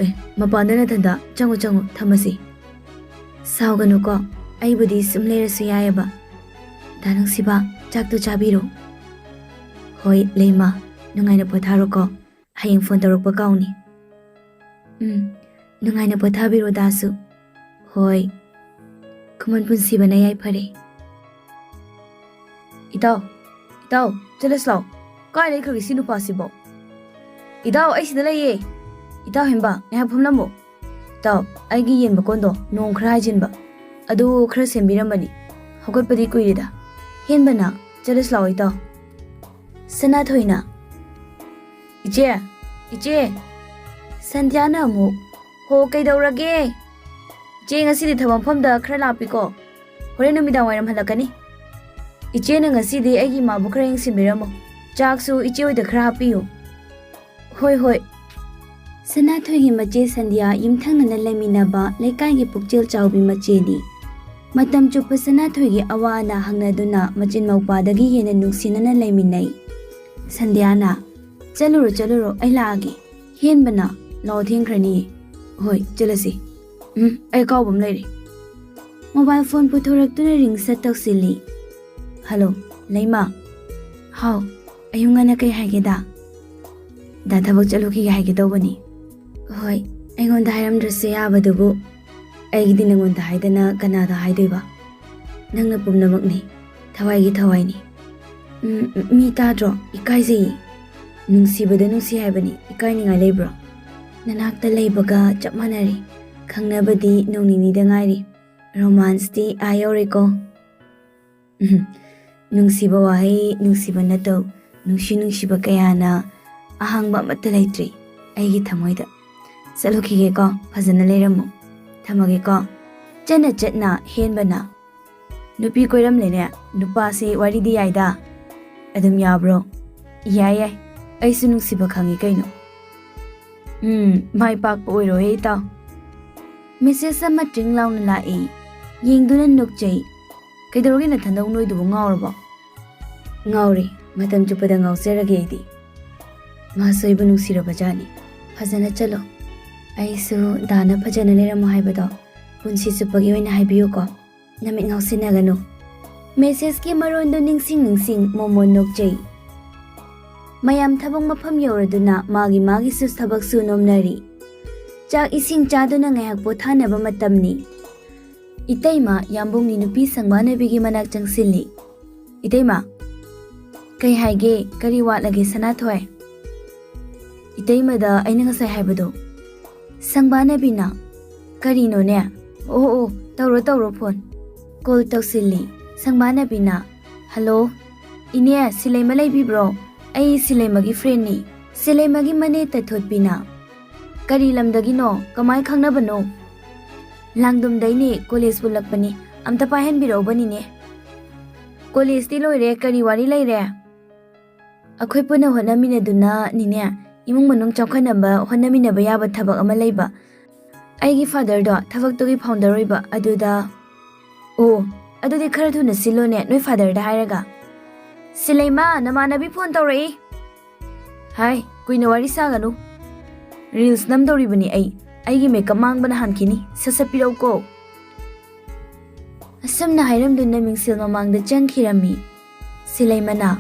"ꯑꯦ, ꯃꯄꯥꯟꯗ ꯅꯊꯟꯗ? ꯆꯪꯉꯣ, ꯆꯪꯉꯣ, ꯊꯝꯃꯁꯤ꯫" "ꯁꯥꯎꯒꯅꯨꯀꯣ, ꯑꯩꯕꯨꯗꯤ ꯁꯨꯝ ꯂꯩꯔꯁꯨ ꯌꯥꯏꯌꯦꯕ꯫" "ꯗꯥ ꯅꯨꯡꯁꯤꯕ, ꯆꯥꯛꯇꯣ ꯆꯥꯕꯤꯔꯣ꯫" "ꯍꯣꯏ, ꯂꯩꯃ, ꯅꯨꯡꯉꯥꯏꯅ ꯄꯣꯊꯥꯔꯣꯀꯣ꯫ ꯍꯌꯦꯡ ꯐꯣꯟ ꯇꯧꯔꯛꯄ ꯀꯥꯎꯅꯤ꯫" "ꯎꯝ, ꯅꯨꯡꯉꯥꯏꯅ ꯄꯣꯊꯥꯕꯤꯔꯣ ꯗꯥꯁꯨ꯫" "ꯍꯣꯏ꯫" ꯈꯨꯃꯟ ꯄꯨꯟꯁꯤꯕꯅ ꯌꯥꯏꯐꯔꯦ꯫ "ꯏꯇꯥꯎ, ꯏꯇꯥꯎ, ꯆꯠꯂꯁꯤ ꯂꯥꯎ꯫ ꯀꯥꯏ ꯂꯩꯈ꯭ꯔꯒꯦ ꯁꯤ ꯅꯨꯄꯥꯁꯤꯕꯣ? ꯏꯇꯥꯎ, ꯑꯩ ꯁꯤꯗ ꯂꯩꯌꯦ꯫ ꯏꯇꯥꯎ ꯍꯦꯝꯕ, ꯉꯥꯏꯍꯥꯛ ꯐꯝꯂꯝꯃꯣ꯫ ꯏꯇꯥꯎ, ꯑꯩꯒꯤ ꯌꯦꯟ ꯃꯀꯣꯟꯗꯣ ꯅꯣꯡ ꯈꯔ ꯍꯥꯏꯖꯤꯟꯕ, ꯑꯗꯨ ꯈꯔ ꯁꯦꯝꯕꯤꯔꯝꯕꯅꯤ꯫ ꯍꯧꯒꯠꯄꯗꯤ ꯀꯨꯏꯔꯦꯗ꯫" ꯍꯦꯟꯕꯅ, "ꯆꯠꯂꯁꯤ ꯂꯥꯎ ꯏꯇꯥꯎ꯫" ꯁꯅꯥꯊꯣꯏꯅ, "ꯏꯆꯦ, ꯏꯆꯦ!" ꯁꯟꯙ꯭ꯌꯥꯅ ꯑꯃꯨꯛ, "ꯍꯣ, ꯀꯩꯗꯧꯔꯒꯦ? ꯏꯆꯦ, ꯉꯁꯤꯗꯤ ꯊꯕꯛ ꯃꯐꯝꯗ ꯈꯔ ꯂꯥꯛꯄꯤꯀꯣ꯫ ꯍꯣꯔꯦꯟ ꯅꯨꯃꯤꯗꯥꯡ ꯋꯥꯏꯔꯝ ꯍꯜꯂꯛꯀꯅꯤ꯫ ꯏꯆꯦꯅ ꯉꯁꯤꯗꯤ ꯑꯩꯒꯤ ꯏꯃꯥꯕꯨ ꯈꯔ ꯌꯦꯡꯁꯤꯟꯕꯤꯔꯝꯃꯣ꯫ ꯆꯥꯛꯁꯨ ꯏꯆꯦ ꯍꯣꯏꯗ ꯈꯔ ꯍꯥꯞꯄꯤꯌꯨ꯫" "ꯍꯣꯏ, ꯍꯣꯏ꯫" ꯁꯅꯥꯊꯣꯏꯒꯤ ꯃꯆꯦ ꯁꯟꯙ꯭ꯌꯥ ꯌꯨꯝꯊꯪꯅꯅ ꯂꯩꯃꯤꯟꯅꯕ ꯂꯩꯀꯥꯏꯒꯤ ꯄꯨꯛꯆꯦꯜ ꯆꯥꯎꯕꯤ ꯃꯆꯦꯅꯤ꯫ ꯃꯇꯝ ꯆꯨꯞꯄ ꯁꯅꯥꯊꯣꯏꯒꯤ ꯑꯋꯥ ꯑꯅꯥ ꯍꯪꯅꯗꯨꯅ ꯃꯆꯤꯟ ꯃꯧꯄꯥꯗꯒꯤ ꯍꯦꯟꯅ ꯅꯨꯡꯁꯤꯅꯅ ꯂꯩꯃꯤꯟꯅꯩ꯫ ꯁꯟꯙ꯭ꯌꯥꯅ, "ꯆꯠꯂꯨꯔꯣ, ꯆꯠꯂꯨꯔꯣ, ꯑꯩ ꯂꯥꯛꯑꯒꯦ꯫" ꯍꯦꯟꯕꯅ, "ꯂꯥꯛꯑꯣ, ꯊꯦꯡꯈ꯭ꯔꯅꯤꯌꯦ꯫" "ꯍꯣꯏ, ꯆꯠꯂꯁꯤ꯫ ꯎꯝ, ꯑꯩ ꯑꯀꯥꯎꯕ ꯑꯃ ꯂꯩꯔꯦ꯫" ꯃꯣꯕꯥꯏꯜ ꯐꯣꯟ ꯄꯨꯊꯣꯔꯛꯇꯨꯅ ꯔꯤꯡ ꯁꯠ ꯇꯧꯁꯤꯜꯂꯤ꯫ "ꯍꯜꯂꯣ, ꯂꯩꯃ꯫" "ꯍꯥꯎ, ꯑꯌꯨꯛ ꯉꯟꯅ ꯀꯩ ꯍꯥꯏꯒꯦꯗ?" "ꯗꯥ ꯊꯕꯛ ꯆꯠꯂꯨꯈꯤꯒꯦ ꯍꯥꯏꯒꯦ ꯇꯧꯕꯅꯤ꯫" "ꯍꯣꯏ, ꯑꯩꯉꯣꯟꯗ ꯍꯥꯏꯔꯝꯗ꯭ꯔꯁꯨ ꯌꯥꯕꯗꯨꯕꯨ꯫ ꯑꯩꯒꯤꯗꯤ ꯅꯉꯣꯟꯗ ꯍꯥꯏꯗꯅ ꯀꯅꯥꯗ ꯍꯥꯏꯗꯣꯏꯕ? ꯅꯪꯅ ꯄꯨꯝꯅꯃꯛꯅꯤ, ꯊꯋꯥꯏꯒꯤ ꯊꯋꯥꯏꯅꯤ꯫" "ꯎꯝ, ꯃꯤ ꯇꯥꯗ꯭ꯔꯣ? ꯏꯀꯥꯏꯖꯩꯌꯦ꯫" ꯅꯨꯡꯁꯤꯕꯗ ꯅꯨꯡꯁꯤ ꯍꯥꯏꯕꯅꯤ, ꯏꯀꯥꯏꯅꯤꯡꯉꯥꯏ ꯂꯩꯕ꯭ꯔꯣ? ꯅꯅꯥꯛꯇ ꯂꯩꯕꯒ ꯆꯞ ꯃꯥꯟꯅꯔꯤ꯫ ꯈꯪꯅꯕꯗꯤ ꯅꯣꯡ ꯅꯤꯅꯤꯗ ꯉꯥꯏꯔꯤ, ꯔꯣꯃꯥꯟꯁꯇꯤ ꯑꯥ ꯌꯧꯔꯦꯀꯣ꯫ ꯎꯝ, ꯅꯨꯡꯁꯤꯕ ꯋꯥꯍꯩ, ꯅꯨꯡꯁꯤꯕ ꯅꯇꯧ, ꯅꯨꯡꯁꯤ ꯅꯨꯡꯁꯤꯕ ꯀꯌꯥꯅ ꯑꯍꯥꯡꯕ ꯑꯃꯠꯇ ꯂꯩꯇ꯭ꯔꯤ ꯑꯩꯒꯤ ꯊꯃꯣꯏꯗ꯫ ꯆꯠꯂꯨꯈꯤꯒꯦꯀꯣ, ꯐꯖꯅ ꯂꯩꯔꯝꯃꯨ꯫ ꯊꯝꯃꯒꯦꯀꯣ꯫ ꯆꯠꯅ ꯆꯠꯅ ꯍꯦꯟꯕꯅ꯫ ꯅꯨꯄꯤ ꯀꯣꯏꯔꯝꯂꯦꯅꯦ, ꯅꯨꯄꯥꯁꯦ ꯋꯥꯔꯤꯗꯤ ꯌꯥꯏꯗ꯫ ꯑꯗꯨꯝ ꯌꯥꯕ꯭ꯔꯣ? ꯌꯥꯏ ꯌꯥꯏ, ꯑꯩꯁꯨ ꯅꯨꯡꯁꯤꯕ ꯈꯪꯉꯤ ꯀꯩꯅꯣ꯫ ꯎꯝ, ꯃꯥꯏ ꯄꯥꯛꯄ ꯑꯣꯏꯔꯣꯍꯦ ꯏꯇꯥꯎ꯫ ꯃꯦꯁꯦꯖ ꯑꯃ ꯇ꯭ꯔꯤꯡ ꯂꯥꯎꯅ ꯂꯥꯛꯏ꯫ ꯌꯦꯡꯗꯨꯅ ꯅꯣꯛꯆꯩ꯫ ꯀꯩꯗꯧꯔꯒꯦ ꯅꯊꯟꯗ ꯅꯣꯏꯗꯨꯕꯨ, ꯉꯥꯎꯔꯕꯣ? ꯉꯥꯎꯔꯦ, ꯃꯇꯝ ꯆꯨꯞꯄꯗ ꯉꯥꯎꯖꯔꯒꯦ ꯑꯩꯗꯤ꯫ ꯃꯥꯁꯨ ꯑꯩꯕꯨ ꯅꯨꯡꯁꯤꯔꯕ ꯖꯥꯠꯅꯤ꯫ ꯐꯖꯅ ꯆꯠꯂꯣ꯫ ꯑꯩꯁꯨ ꯗꯥꯅ ꯐꯖꯅ ꯂꯩꯔꯝꯃꯣ ꯍꯥꯏꯕꯗꯣ ꯄꯨꯟꯁꯤ ꯆꯨꯞꯄꯒꯤ ꯑꯣꯏꯅ ꯍꯥꯏꯕꯤꯌꯨꯀꯣ꯫ ꯅꯃꯤꯠ ꯉꯥꯎꯁꯤꯟꯅꯒꯅꯨ꯫ ꯃꯦꯁꯦꯖꯀꯤ ꯃꯔꯣꯟꯗꯨ ꯅꯤꯡꯁꯤꯡ ꯅꯤꯡꯁꯤꯡ ꯃꯣꯃꯣꯟ ꯅꯣꯛꯆꯩ꯫ ꯃꯌꯥꯝ ꯊꯕꯛ ꯃꯐꯝ ꯌꯧꯔꯗꯨꯅ ꯃꯥꯒꯤ ꯃꯥꯒꯤꯁꯨ ꯊꯕꯛ ꯁꯨ ꯅꯣꯝꯅꯔꯤ꯫ ꯆꯥꯛ ꯏꯁꯤꯡ ꯆꯥꯗꯨꯅ ꯉꯥꯏꯍꯥꯛ ꯄꯣꯊꯥꯅꯕ ꯃꯇꯝꯅꯤ꯫ ꯏꯇꯩꯃ ꯌꯥꯝꯕꯨꯡꯅꯤ ꯅꯨꯄꯤ ꯁꯪꯕꯥꯅꯕꯤꯒꯤ ꯃꯅꯥꯛ ꯆꯪꯁꯤꯜꯂꯤ꯫ ꯏꯇꯩꯃ, ꯀꯩ ꯍꯥꯏꯒꯦ? ꯀꯔꯤ ꯋꯥꯠꯂꯒꯦ ꯁꯅꯥꯊꯣꯏ? ꯏꯇꯩꯃꯗ ꯑꯩꯅ ꯉꯁꯥꯏ ꯍꯥꯏꯕꯗꯣ꯫ ꯁꯪꯕꯥꯅꯕꯤꯅ, ꯀꯔꯤꯅꯣꯅꯦ? ꯑꯣ ꯑꯣ, ꯇꯧꯔꯣ ꯇꯧꯔꯣ ꯐꯣꯟ꯫ ꯀꯣꯜ ꯇꯧꯁꯤꯜꯂꯤ꯫ ꯁꯪꯕꯥꯅꯕꯤꯅ, ꯍꯜꯂꯣ, ꯏꯅꯦ, ꯁꯤꯂꯩꯃ ꯂꯩꯕꯤꯕ꯭ꯔꯣ? ꯑꯩ ꯁꯤꯂꯩꯃꯒꯤ ꯐ꯭ꯔꯦꯟꯅꯤ꯫ ꯁꯤꯂꯩꯃꯒꯤ ꯃꯅꯦ ꯇꯊꯣꯠꯄꯤꯅ, ꯀꯔꯤ ꯂꯝꯗꯒꯤꯅꯣ? ꯀꯃꯥꯏ ꯈꯪꯅꯕꯅꯣ? ꯂꯥꯡꯗꯨꯝꯗꯩꯅꯦ, ꯀꯣꯂꯦꯖ ꯄꯨꯜꯂꯛꯄꯅꯤ꯫ ꯑꯝꯇ ꯄꯥꯏꯍꯟꯕꯤꯔꯛꯎꯕ ꯅꯤꯅꯦ꯫ ꯀꯣꯂꯦꯖꯇꯤ ꯂꯣꯏꯔꯦ, ꯀꯔꯤ ꯋꯥꯔꯤ ꯂꯩꯔꯦ? ꯑꯩꯈꯣꯏ ꯄꯨꯟꯅ ꯍꯣꯠꯅꯃꯤꯟꯅꯗꯨꯅ ꯅꯤꯅꯦ, ꯏꯃꯨꯡ ꯃꯅꯨꯡ ꯆꯥꯎꯈꯠꯅꯕ ꯍꯣꯠꯅꯃꯤꯟꯅꯕ ꯌꯥꯕ ꯊꯕꯛ ꯑꯃ ꯂꯩꯕ꯫ ꯑꯩꯒꯤ ꯐꯥꯗꯔꯗꯣ ꯊꯕꯛꯇꯨꯒꯤ ꯐꯥꯎꯟꯗꯔ ꯑꯣꯏꯕ, ꯑꯗꯨꯗ꯫ ꯑꯣ, ꯑꯗꯨꯗꯤ ꯈꯔ ꯊꯨꯅ ꯁꯤꯜꯂꯣꯅꯦ, ꯅꯣꯏ ꯐꯥꯗꯔꯗ ꯍꯥꯏꯔꯒ꯫ ꯁꯤꯂꯩꯃ, ꯅꯃꯥꯟꯅꯕꯤ ꯐꯣꯟ ꯇꯧꯔꯛꯏ꯫ ꯍꯥꯏ, ꯀꯨꯏꯅ ꯋꯥꯔꯤ ꯁꯥꯒꯅꯨ꯫ ꯔꯤꯜꯁ ꯅꯝꯗꯧꯔꯤꯕꯅꯤ ꯑꯩ꯫ ꯑꯩꯒꯤ ꯃꯦꯀꯞ ꯃꯥꯡꯕꯅ ꯍꯥꯟꯈꯤꯅꯤ꯫ ꯁꯠ ꯁꯠ ꯄꯤꯔꯛꯎꯀꯣ꯫ ꯑꯁꯨꯝꯅ ꯍꯥꯏꯔꯝꯗꯨꯅ ꯃꯤꯡꯁꯦꯜ ꯃꯃꯥꯡꯗ ꯆꯪꯈꯤꯔꯝꯃꯤ꯫ ꯁꯤꯂꯩꯃꯅ,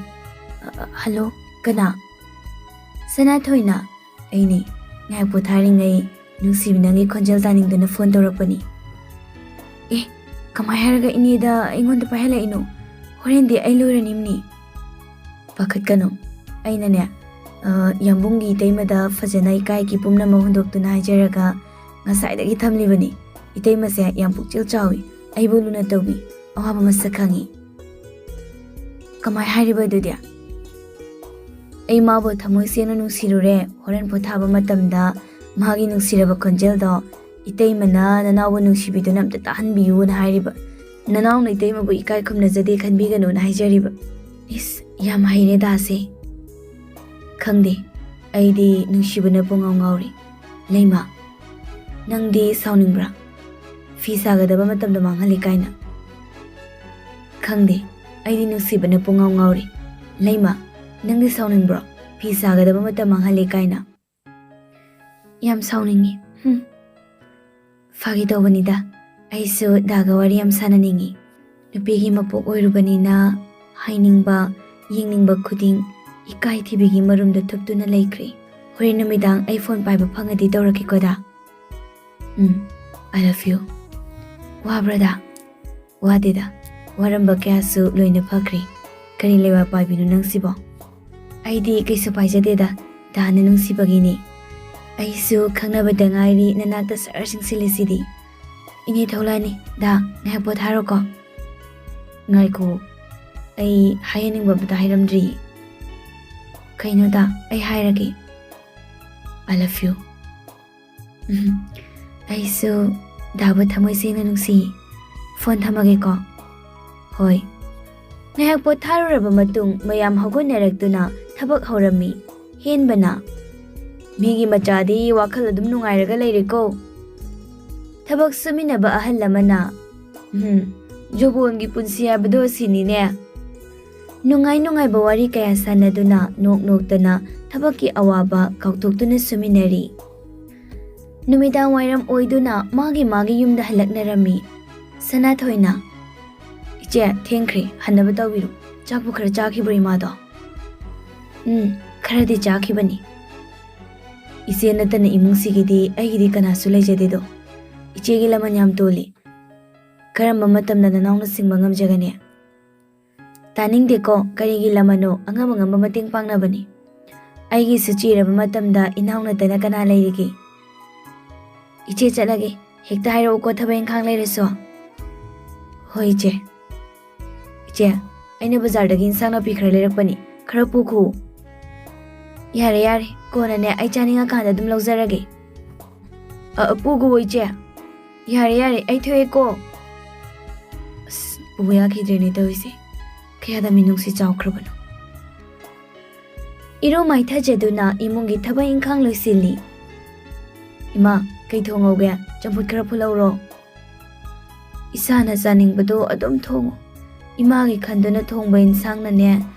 "ꯑ, ꯑ, ꯍꯜꯂꯣ, ꯀꯅꯥ?" ꯁꯅꯥꯊꯣꯏꯅ, "ꯑꯩꯅꯦ, ꯉꯥꯏꯍꯥꯛ ꯄꯣꯊꯥꯔꯤꯉꯩ ꯅꯨꯡꯁꯤꯕꯤ ꯅꯪꯒꯤ ꯈꯣꯟꯖꯦꯜ ꯇꯥꯅꯤꯡꯗꯨꯅ ꯐꯣꯟ ꯇꯧꯔꯛꯄꯅꯤ꯫" "ꯑꯦ, ꯀꯃꯥꯏ ꯍꯥꯏꯔꯒ ꯏꯅꯦꯗ ꯑꯩꯉꯣꯟꯗ ꯄꯥꯏꯍꯜꯂꯛꯏꯅꯣ? ꯍꯣꯔꯦꯟꯗꯤ ꯑꯩ ꯂꯣꯏꯔꯅꯤꯝꯅꯤ꯫" "ꯄꯥꯈꯠꯀꯅꯨ, ꯑꯩꯅꯅꯦ, ꯑ, ꯌꯥꯝꯕꯨꯡꯒꯤ ꯏꯇꯩꯃꯗ ꯐꯖꯅ ꯏꯀꯥꯏꯒꯤ ꯄꯨꯝꯅꯃꯛ ꯍꯨꯟꯗꯣꯛꯇꯨꯅ ꯍꯥꯏꯖꯔꯒ ꯉꯁꯥꯏꯗꯒꯤ ꯊꯝꯂꯤꯕꯅꯤ꯫ ꯏꯇꯩꯃꯁꯦ ꯌꯥꯝ ꯄꯨꯛꯆꯦꯜ ꯆꯥꯎꯏ, ꯑꯩꯕꯨ ꯂꯨꯅ ꯇꯧꯕꯤ, ꯑꯋꯥꯕ ꯃꯁꯛ ꯈꯪꯏ꯫ ꯀꯃꯥꯏ ꯍꯥꯏꯔꯤꯕ ꯑꯗꯨꯗꯤ? ꯑꯩ ꯃꯥꯕꯨ ꯊꯃꯣꯏ ꯁꯦꯡꯅ ꯅꯨꯡꯁꯤꯔꯨꯔꯦ꯫ ꯍꯣꯔꯦꯟ ꯄꯣꯊꯥꯕ ꯃꯇꯝꯗ ꯃꯥꯒꯤ ꯅꯨꯡꯁꯤꯔꯕ ꯈꯣꯟꯖꯦꯜꯗꯣ ꯏꯇꯩꯃꯅ ꯅꯅꯥꯎꯕꯨ ꯅꯨꯡꯁꯤꯕꯤꯗꯨꯅ ꯑꯝꯇ ꯇꯥꯍꯟꯕꯤꯌꯨꯅ ꯍꯥꯏꯔꯤꯕ꯫ ꯅꯅꯥꯎꯅ ꯏꯇꯩꯃꯕꯨ ꯏꯀꯥꯏ ꯈꯨꯝꯅꯖꯗꯦ ꯈꯟꯕꯤꯒꯅꯨꯅ ꯍꯥꯏꯖꯔꯤꯕ꯫ ꯏꯁ, ꯌꯥꯝ ꯍꯩꯔꯦ ꯗꯥꯁꯦ꯫ ꯈꯪꯗꯦ, ꯑꯩꯗꯤ ꯅꯨꯡꯁꯤꯕꯅ ꯄꯨꯡꯉꯥꯎ ꯉꯥꯎꯔꯤ꯫ ꯂꯩꯃ, ꯅꯪꯗꯤ ꯁꯥꯎꯅꯤꯡꯕ꯭ꯔꯥ? ꯐꯤ ꯁꯥꯒꯗꯕ ꯃꯇꯝꯗ ꯃꯥꯡꯍꯜꯂꯤ ꯀꯥꯏꯅ꯫ ꯈꯪꯗꯦ, ꯑꯩꯗꯤ ꯅꯨꯡꯁꯤꯕꯅ ꯄꯨꯡꯉꯥꯎ ꯉꯥꯎꯔꯤ꯫ ꯂꯩꯃ, ꯅꯪꯗꯤ ꯁꯥꯎꯅꯤꯡꯕ꯭ꯔꯣ? ꯐꯤ ꯁꯥꯒꯗꯕ ꯃꯇꯝ ꯃꯥꯡꯍꯜꯂꯤ ꯀꯥꯏꯅ꯫ ꯌꯥꯝ ꯁꯥꯎꯅꯤꯡꯉꯤ꯫ ꯍꯨꯝ꯫ ꯐꯥꯒꯤ ꯇꯧꯕꯅꯤꯗ, ꯑꯩꯁꯨ ꯗꯥꯒ ꯋꯥꯔꯤ ꯌꯥꯝ ꯁꯥꯟꯅꯅꯤꯡꯉꯤ꯫ ꯅꯨꯄꯤꯒꯤ ꯃꯄꯣꯛ ꯑꯣꯏꯔꯨꯕꯅꯤꯅ ꯍꯥꯏꯅꯤꯡꯕ, ꯌꯦꯡꯅꯤꯡꯕ ꯈꯨꯗꯤꯡ ꯏꯀꯥꯏ ꯊꯤꯕꯤꯒꯤ ꯃꯔꯨꯝꯗ ꯊꯨꯞꯇꯨꯅ ꯂꯩꯈ꯭ꯔꯦ꯫ ꯍꯣꯔꯦꯟ ꯅꯨꯃꯤꯗꯥꯡ ꯑꯩ ꯐꯣꯟ ꯄꯥꯏꯕ ꯐꯪꯉꯗꯤ ꯇꯧꯔꯛꯀꯦꯀꯣ ꯗꯥ꯫ ꯎꯝ, I love you꯫ ꯋꯥꯕ꯭ꯔꯥ ꯗꯥ? ꯋꯥꯗꯦꯗ, ꯋꯥꯔꯝꯕ ꯀꯌꯥꯁꯨ ꯂꯣꯏꯅ ꯐꯈ꯭ꯔꯦ꯫ ꯀꯔꯤ ꯂꯩꯕꯥꯛ ꯄꯥꯏꯕꯤꯅꯣ ꯅꯪꯁꯤꯕꯣ? ꯑꯩꯗꯤ ꯀꯩꯁꯨ ꯄꯥꯏꯖꯗꯦꯗ, ꯗꯥꯅ ꯅꯨꯡꯁꯤꯕꯒꯤꯅꯤ꯫ ꯑꯩꯁꯨ ꯈꯪꯅꯕꯗ ꯉꯥꯏꯔꯤ, ꯅꯅꯥꯛꯇ ꯁꯔ ꯆꯪꯁꯤꯜꯂꯤꯁꯤꯗꯤ꯫ ꯏꯅꯦ ꯊꯧꯂꯥꯅꯤ, ꯗꯥ, ꯉꯥꯏꯍꯥꯛ ꯄꯣꯊꯥꯔꯣꯀꯣ꯫ ꯉꯥꯏꯈꯣ, ꯑꯩ ꯍꯥꯏꯍꯟꯅꯤꯡꯕ ꯑꯃꯇ ꯍꯥꯏꯔꯝꯗ꯭ꯔꯤ꯫ ꯀꯩꯅꯣ ꯗꯥ? ꯑꯩ ꯍꯥꯏꯔꯒꯦ꯫ I love you꯫ ꯎꯝ, ꯑꯩꯁꯨ ꯗꯥꯕꯨ ꯊꯃꯣꯏ ꯁꯦꯡꯅ ꯅꯨꯡꯁꯤ꯫ ꯐꯣꯟ ꯊꯝꯃꯒꯦꯀꯣ꯫ ꯍꯣꯏ꯫ ꯉꯥꯏꯍꯥꯛ ꯄꯣꯊꯥꯔꯨꯔꯕ ꯃꯇꯨꯡ ꯃꯌꯥꯝ ꯍꯧꯒꯠꯅꯔꯛꯇꯨꯅ ꯊꯕꯛ ꯍꯧꯔꯝꯃꯤ꯫ ꯍꯦꯟꯕꯅ, "ꯃꯤꯒꯤ ꯃꯆꯥꯗꯤ ꯋꯥꯈꯜ ꯑꯗꯨꯝ ꯅꯨꯡꯉꯥꯏꯔꯒ ꯂꯩꯔꯦꯀꯣ꯫ ꯊꯕꯛ ꯁꯨꯃꯤꯟꯅꯕ ꯑꯍꯜ ꯑꯃꯅ, ꯎꯝ, ꯖꯣꯕꯣꯟꯒꯤ ꯄꯨꯟꯁꯤ ꯍꯥꯏꯕꯗꯣ ꯑꯁꯤꯅꯤꯅꯦ꯫" ꯅꯨꯡꯉꯥꯏ ꯅꯨꯡꯉꯥꯏꯕ ꯋꯥꯔꯤ ꯀꯌꯥ ꯁꯥꯟꯅꯗꯨꯅ ꯅꯣꯛ ꯅꯣꯛꯇꯅ ꯊꯕꯛꯀꯤ ꯑꯋꯥꯕ ꯀꯥꯎꯊꯣꯛꯇꯨꯅ ꯁꯨꯃꯤꯟꯅꯔꯤ꯫ ꯅꯨꯃꯤꯗꯥꯡ ꯋꯥꯏꯔꯝ ꯑꯣꯏꯗꯨꯅ ꯃꯥꯒꯤ ꯃꯥꯒꯤ ꯌꯨꯝꯗ ꯍꯜꯂꯛꯅꯔꯝꯃꯤ꯫ ꯁꯅꯥꯊꯣꯏꯅ, "ꯏꯆꯦ, ꯊꯦꯡꯈ꯭ꯔꯦ, ꯍꯟꯅꯕ ꯇꯧꯕꯤꯔꯣ꯫ ꯆꯥꯛꯄꯨ ꯈꯔ ꯆꯥꯈꯤꯕ꯭ꯔꯣ ꯏꯃꯥꯗꯣ?" "ꯎꯝ, ꯈꯔꯗꯤ ꯆꯥꯈꯤꯕꯅꯤ꯫ ꯏꯆꯦ ꯅꯠꯇꯅ ꯏꯃꯨꯡꯁꯤꯒꯤꯗꯤ ꯑꯩꯒꯤꯗꯤ ꯀꯅꯥꯁꯨ ꯂꯩꯖꯗꯦꯗꯣ꯫ ꯏꯆꯦꯒꯤ ꯂꯃꯟ ꯌꯥꯝ ꯇꯣꯜꯂꯤ꯫ ꯀꯔꯝꯕ ꯃꯇꯝꯗ ꯅꯅꯥꯎꯅ ꯁꯤꯡꯕ ꯉꯝꯖꯒꯅꯤ?" "ꯇꯥꯅꯤꯡꯗꯦꯀꯣ, ꯀꯔꯤꯒꯤ ꯂꯃꯟꯅꯣ? ꯑꯉꯝ ꯑꯉꯝꯕ ꯃꯇꯦꯡ ꯄꯥꯡꯅꯕꯅꯤ꯫" ꯑꯩꯒꯤꯁꯨ ꯆꯤꯔꯕ ꯃꯇꯝꯗ ꯏꯅꯥꯎ ꯅꯠꯇꯅ ꯀꯅꯥ ꯂꯩꯔꯤꯒꯦ? ꯏꯆꯦ, ꯆꯠꯂꯒꯦ꯫ ꯍꯦꯛꯇ ꯍꯥꯏꯔꯛꯎꯀꯣ, ꯊꯕꯛ ꯏꯪꯈꯥꯡ ꯂꯩꯔꯁꯨ꯫ ꯍꯣꯏ, ꯏꯆꯦ꯫ ꯏꯆꯦ, ꯑꯩꯅ ꯕꯖꯥꯔꯗꯒꯤ ꯏꯟꯁꯥꯡ ꯅꯥꯄꯤ ꯈꯔ ꯂꯩꯔꯛꯄꯅꯤ, ꯈꯔ ꯄꯨꯈꯣ꯫ ꯌꯥꯔꯦ, ꯌꯥꯔꯦ, ꯀꯣꯟꯅꯅꯦ, ꯑꯩ ꯆꯥꯅꯤꯡꯉꯀꯥꯟꯗ ꯑꯗꯨꯝ ꯂꯧꯖꯔꯒꯦ꯫ ꯑ, ꯄꯨꯈꯣ, ꯏꯆꯦ꯫ ꯌꯥꯔꯦ, ꯌꯥꯔꯦ, ꯑꯩ ꯊꯣꯛꯑꯦꯀꯣ꯫ ꯑꯁ, ꯄꯨꯕ ꯌꯥꯈꯤꯗ꯭ꯔꯦꯅꯦ ꯇꯧꯔꯤꯁꯦ꯫ ꯀꯌꯥꯗ ꯃꯤꯅꯨꯡꯁꯤ ꯆꯥꯎꯈ꯭ꯔꯕꯅꯣ꯫ ꯏꯔꯨ ꯃꯥꯏꯊꯖꯗꯨꯅ ꯏꯃꯨꯡꯒꯤ ꯊꯕꯛ ꯏꯪꯈꯥꯡ ꯂꯣꯏꯁꯤꯜꯂꯤ꯫ "ꯏꯃꯥ, ꯀꯩ ꯊꯣꯡꯍꯧꯒꯦ? ꯆꯝꯐꯨꯠ ꯈꯔ ꯐꯨꯠꯂꯧꯔꯣ?" "ꯏꯁꯥꯅ ꯆꯥꯅꯤꯡꯕꯗꯣ ꯑꯗꯨꯝ ꯊꯣꯡꯉꯨ꯫ ꯏꯃꯥꯒꯤ ꯈꯟꯗꯨꯅ ꯊꯣꯡꯕ ꯏꯟꯁꯥꯡꯅꯅꯦ,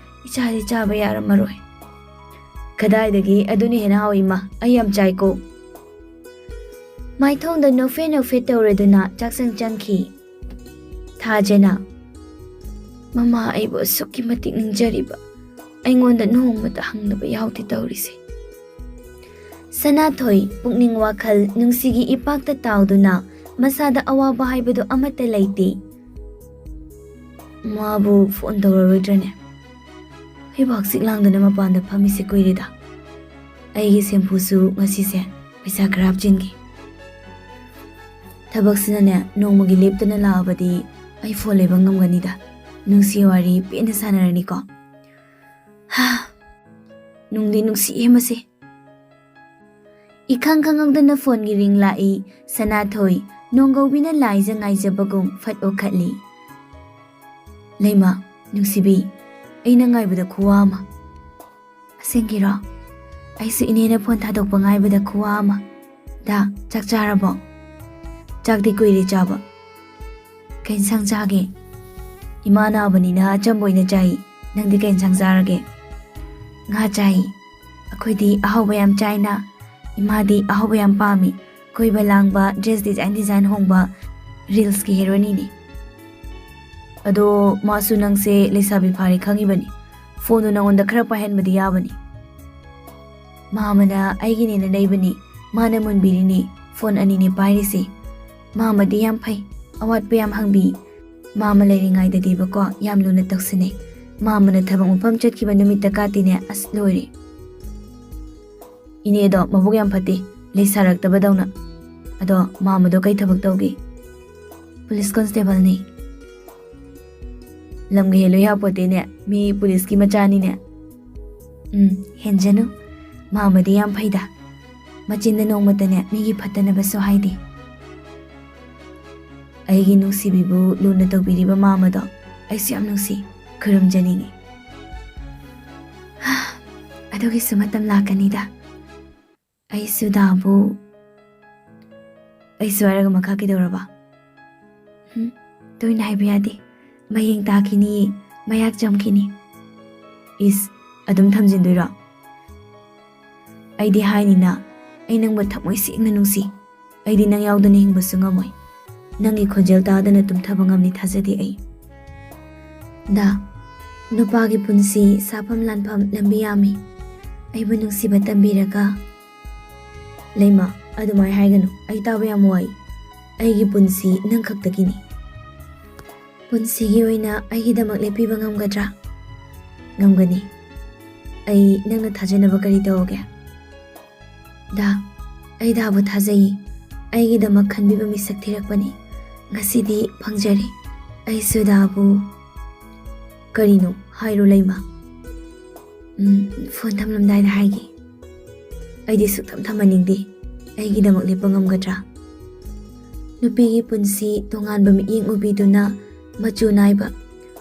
ꯏꯆꯥꯗꯤ ꯆꯥꯕ ꯌꯥꯔꯝꯃꯔꯣꯏ꯫" "ꯀꯗꯥꯏꯗꯒꯤ? ꯑꯗꯨꯅ ꯍꯦꯟꯅ ꯍꯥꯎꯏ, ꯏꯃꯥ꯫ ꯑꯩ ꯌꯥꯝ ꯆꯥꯏꯀꯣ꯫" ꯃꯥꯏꯊꯣꯡꯗ ꯅꯣꯛꯐꯦꯠ ꯅꯣꯛꯐꯦꯠ ꯇꯧꯔꯗꯨꯅ ꯆꯥꯛꯁꯪ ꯆꯪꯈꯤ꯫ ꯊꯥꯖꯅ, "ꯃꯃꯥ ꯑꯩꯕꯨ ꯑꯁꯨꯛꯀꯤ ꯃꯇꯤꯛ ꯅꯤꯡꯖꯔꯤꯕ, ꯑꯩꯉꯣꯟꯗ ꯅꯣꯡꯃꯇ ꯍꯪꯅꯕ ꯌꯥꯎꯗꯦ ꯇꯧꯔꯤꯁꯦ꯫" ꯁꯅꯥꯊꯣꯏ ꯄꯨꯛꯅꯤꯡ ꯋꯥꯈꯜ ꯅꯨꯡꯁꯤꯒꯤ ꯏꯄꯥꯛꯇ ꯇꯥꯎꯗꯨꯅ ꯃꯁꯥꯗ ꯑꯋꯥꯕ ꯍꯥꯏꯕꯗꯨ ꯑꯃꯠꯇ ꯂꯩꯇꯦ꯫ "ꯃꯥꯕꯨ ꯐꯣꯟ ꯇꯧꯔꯔꯣꯏꯗ꯭ꯔꯅꯦ? ꯑꯩꯕꯨ ꯍꯛꯆꯤꯛ ꯂꯥꯡꯗꯅ ꯃꯄꯥꯟꯗ ꯐꯝꯃꯤꯁꯦ ꯀꯨꯏꯔꯦꯗ꯫ ꯑꯩꯒꯤ ꯁꯦꯝꯐꯨꯁꯨ ꯉꯁꯤꯁꯦ ꯄꯩꯁꯥ ꯈꯔ ꯍꯥꯞꯆꯤꯟꯒꯦ꯫ ꯊꯕꯛꯁꯤꯅꯅꯦ, ꯅꯣꯡꯃꯒꯤ ꯂꯦꯞꯇꯅ ꯂꯥꯛꯑꯕꯗꯤ ꯑꯩ ꯐꯣꯟ ꯂꯩꯕ ꯉꯝꯒꯅꯤꯗ꯫ ꯅꯨꯡꯁꯤ ꯋꯥꯔꯤ ꯄꯦꯟꯅ ꯁꯥꯟꯅꯔꯅꯤꯀꯣ꯫ ꯍꯥ, ꯅꯨꯡꯗꯤ ꯅꯨꯡꯁꯤꯍꯦ ꯃꯁꯦ꯫" ꯏꯈꯪ ꯈꯪꯍꯧꯗꯅ ꯐꯣꯟꯒꯤ ꯔꯤꯡ ꯂꯥꯛꯏ꯫ ꯁꯅꯥꯊꯣꯏ, ꯅꯣꯡꯒꯧꯕꯤꯅ ꯂꯥꯏꯖ ꯉꯥꯏꯖꯕꯒꯨꯝ ꯐꯠ ꯑꯣꯈꯠꯂꯤ꯫ "ꯂꯩꯃ, ꯅꯨꯡꯁꯤꯕꯤ, ꯑꯩꯅ ꯉꯥꯏꯕꯗ ꯈꯨꯋꯥ ꯑꯃ꯫" "ꯑꯁꯦꯡꯒꯤꯔꯣ? ꯑꯩꯁꯨ ꯏꯅꯦꯅ ꯐꯣꯟ ꯊꯥꯗꯣꯛꯄ ꯉꯥꯏꯕꯗ ꯈꯨꯋꯥ ꯑꯃ꯫ ꯗꯥ, ꯆꯥꯛ ꯆꯥꯔꯕꯣ?" "ꯆꯥꯛꯇꯤ ꯀꯨꯏꯔꯦ ꯆꯥꯕ꯫" "ꯀꯩ ꯏꯟꯁꯥꯡ ꯆꯥꯒꯦ?" "ꯏꯃꯥ ꯅꯥꯕꯅꯤꯅ ꯑꯆꯝꯕ ꯑꯣꯏꯅ ꯆꯥꯏ꯫ ꯅꯪꯗꯤ ꯀꯩ ꯏꯟꯁꯥꯡ ꯆꯥꯔꯒꯦ?" "ꯉꯥ ꯆꯥꯏ꯫ ꯑꯩꯈꯣꯏꯗꯤ ꯑꯍꯥꯎꯕ ꯌꯥꯝ ꯆꯥꯏꯅ꯫ ꯏꯃꯥꯗꯤ ꯑꯍꯥꯎꯕ ꯌꯥꯝ ꯄꯥꯝꯃꯤ꯫ ꯀꯣꯏꯕ ꯂꯥꯡꯕ, dress design design ꯍꯣꯡꯕ, reels ꯀꯤ ꯍꯦꯔꯣꯅꯤꯅꯤ꯫" "ꯑꯗꯣ ꯃꯥꯁꯨ ꯅꯪꯁꯦ ꯂꯩꯁꯥꯕꯤ ꯐꯥꯔꯦ ꯈꯪꯉꯤꯕꯅꯤ꯫ ꯐꯣꯟꯗꯣ ꯅꯉꯣꯟꯗ ꯈꯔ ꯄꯥꯏꯍꯟꯕꯗꯤ ꯌꯥꯕꯅꯤ꯫" "ꯃꯥꯃꯅ ꯑꯩꯒꯤꯅꯦꯅ ꯂꯩꯕꯅꯤ꯫ ꯃꯥꯅ ꯃꯨꯟꯕꯤꯔꯤꯅꯤ꯫ ꯐꯣꯟ ꯑꯅꯤꯅꯤ ꯄꯥꯏꯔꯤꯁꯤ꯫ ꯃꯥꯃꯗꯤ ꯌꯥꯝ ꯐꯩ꯫ ꯑꯋꯥꯠꯄ ꯌꯥꯝ ꯍꯪꯕꯤ꯫ ꯃꯥꯃ ꯂꯩꯔꯤꯉꯩꯗꯗꯤꯕꯀꯣ, ꯌꯥꯝ ꯂꯨꯅ ꯇꯧꯁꯤꯟꯅꯩ꯫ ꯃꯥꯃꯅ ꯊꯕꯛ ꯃꯐꯝ ꯆꯠꯈꯤꯕ ꯅꯨꯃꯤꯠꯇ ꯀꯥꯇꯤꯅꯦ, ꯑꯁ, ꯂꯣꯏꯔꯦ꯫ ꯏꯅꯦꯗꯣ ꯃꯕꯨꯛ ꯌꯥꯝ ꯐꯠꯇꯦ, ꯂꯩꯁꯥꯔꯛꯇꯕꯗꯧꯅ꯫ ꯑꯗꯣ ꯃꯥꯃꯗꯣ ꯀꯩ ꯊꯕꯛ ꯇꯧꯒꯦ? ꯄꯨꯂꯤꯁ ꯀꯣꯟꯁꯇꯦꯕꯜꯅꯤ꯫ ꯂꯝꯒ ꯍꯦꯜꯂꯨ ꯌꯥꯄꯣꯠꯇꯦꯅꯦ, ꯃꯤ ꯄꯨꯂꯤꯁꯀꯤ ꯃꯆꯥꯅꯤꯅꯦ꯫ ꯎꯝ, ꯍꯦꯟꯖꯅꯨ꯫ ꯃꯥꯃꯗꯤ ꯌꯥꯝ ꯐꯩꯗ꯫ ꯃꯆꯤꯟꯗ ꯅꯣꯡꯃꯇꯅꯦ ꯃꯤꯒꯤ ꯐꯠꯇꯅꯕꯁꯨ ꯍꯥꯏꯗꯦ꯫ ꯑꯩꯒꯤ ꯅꯨꯡꯁꯤꯕꯤꯕꯨ ꯂꯨꯅ ꯇꯧꯕꯤꯔꯤꯕ ꯃꯥꯃꯗꯣ ꯑꯩꯁꯨ ꯌꯥꯝ ꯅꯨꯡꯁꯤ, ꯈꯨꯔꯨꯝꯖꯅꯤꯡꯉꯤ꯫ ꯑꯗꯨꯒꯤꯁꯨ ꯃꯇꯝ ꯂꯥꯛꯀꯅꯤꯗ꯫ ꯑꯩꯁꯨ ꯗꯥꯕꯨ, ꯑꯩꯁꯨ ꯍꯥꯏꯔꯒ ꯃꯈꯥ ꯀꯩꯗꯧꯔꯕ? ꯍꯨꯝ, ꯇꯣꯏꯅ ꯍꯥꯏꯕ ꯌꯥꯗꯦ꯫ ꯃꯌꯦꯡ ꯇꯥꯈꯤꯅꯤ, ꯃꯌꯥꯛ ꯆꯝꯈꯤꯅꯤ꯫ ꯏꯁ, ꯑꯗꯨꯝ ꯊꯝꯖꯤꯟꯗꯣꯏꯔꯣ? ꯑꯩꯗꯤ ꯍꯥꯏꯅꯤꯅ, ꯑꯩ ꯅꯪꯕꯨ ꯊꯃꯣꯏ ꯁꯦꯡꯅ ꯅꯨꯡꯁꯤ꯫ ꯑꯩꯗꯤ ꯅꯪ ꯌꯥꯎꯗꯅ ꯍꯤꯡꯕꯁꯨ ꯉꯝꯃꯣꯏ꯫ ꯅꯪꯒꯤ ꯈꯣꯟꯖꯦꯜ ꯇꯥꯗꯅ ꯇꯨꯝꯊꯕ ꯉꯝꯅꯤ ꯊꯥꯖꯗꯦ ꯑꯩ꯫ ꯗꯥ, ꯅꯨꯄꯥꯒꯤ ꯄꯨꯟꯁꯤ ꯁꯥꯐꯝ ꯂꯥꯟꯐꯝ ꯂꯝꯕꯤ ꯌꯥꯝꯃꯤ꯫ ꯑꯩꯕꯨ ꯅꯨꯡꯁꯤꯕ ꯇꯝꯕꯤꯔꯒ꯫ ꯂꯩꯃ, ꯑꯗꯨꯃꯥꯏ ꯍꯥꯏꯒꯅꯨ꯫ ꯑꯩ ꯇꯥꯕ ꯌꯥꯝ ꯋꯥꯏ꯫ ꯑꯩꯒꯤ ꯄꯨꯟꯁꯤ ꯅꯪ ꯈꯛꯇꯒꯤꯅꯤ꯫ ꯄꯨꯟꯁꯤꯒꯤ ꯑꯣꯏꯅ ꯑꯩꯒꯤꯗꯃꯛ ꯂꯦꯞꯄꯤꯕ ꯉꯝꯒꯗ꯭ꯔꯥ? ꯉꯝꯒꯅꯤ꯫ ꯑꯩ ꯅꯪꯅ ꯊꯥꯖꯅꯕ ꯀꯔꯤ ꯇꯧꯔꯒꯦ? ꯗꯥ, ꯑꯩ ꯗꯥꯕꯨ ꯊꯥꯖꯩ꯫ ꯑꯩꯒꯤꯗꯃꯛ ꯈꯟꯕꯤꯕ ꯃꯤꯁꯛ ꯊꯤꯔꯛꯄꯅꯤ꯫ ꯉꯁꯤꯗꯤ ꯐꯪꯖꯔꯦ꯫ ꯑꯩꯁꯨ ꯗꯥꯕꯨ꯫ ꯀꯔꯤꯅꯣ? ꯍꯥꯏꯔꯣ, ꯂꯩꯃ꯫ ꯎꯝ, ꯐꯣꯟ ꯊꯝꯂꯝꯗꯥꯏꯗ ꯍꯥꯏꯒꯦ꯫ ꯑꯩꯗꯤ ꯁꯨꯛꯊꯝ ꯊꯝꯍꯟꯅꯤꯡꯗꯦ꯫ ꯑꯩꯒꯤꯗꯃꯛ ꯂꯦꯞꯄ ꯉꯝꯒꯗ꯭ꯔꯥ? ꯅꯨꯄꯤꯒꯤ ꯄꯨꯟꯁꯤ ꯇꯣꯉꯥꯟꯕ ꯃꯤꯠꯌꯦꯡ ꯎꯕꯤꯗꯨꯅ ꯃꯆꯨ ꯅꯥꯏꯕ,